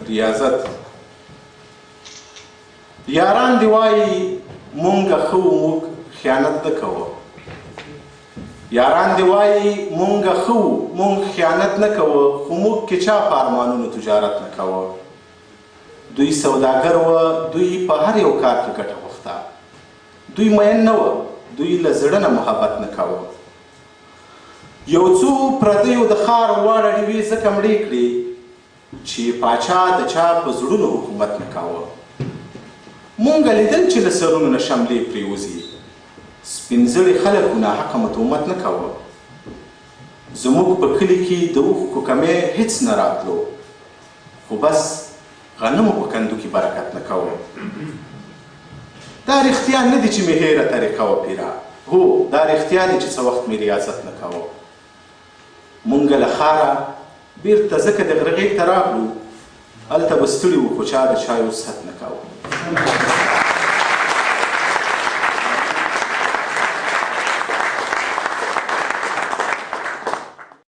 ریاضت. یاران دی وایي مونږ ښه وو، موږ خیانت نه کوو. یاران دی وایي مونږ ښه وو، مونږ خیانت نه کوو، خو موږ کې چا په ارمانونو تجارت نه کوو. دوی سوداګر وه، دوی په هر یو کار کې ګټه غوښته. دوی مین نه وه، دوی له زړه نه محبت نه کاوه. یو څو پردیو د ښار واړه ډیوې ځکه مړې کړې چې پاچا د چا په زړونو حکومت نه کاوه. مونږ لیدل چې له سرونو نه شملې پرېوځي، سپین زړي خلک ناحقه مو تهمت نه کاوه. زموږ په کلي کې د اوښکو کمی هیڅ نه راتلو، خو بس غنمو په کندو کې برکت نه کاوه. دا رښتیا نه دي چې مې هېره طریقه وه پیره، هو دا رښتیا دي چې څه وخت مې ریاضت نه کاوه. مونږ له ښاره بیرته ځکه د غره غېږ ته راغلو، هلته به ستړي وو خو چا د چایو ست نه کاوه.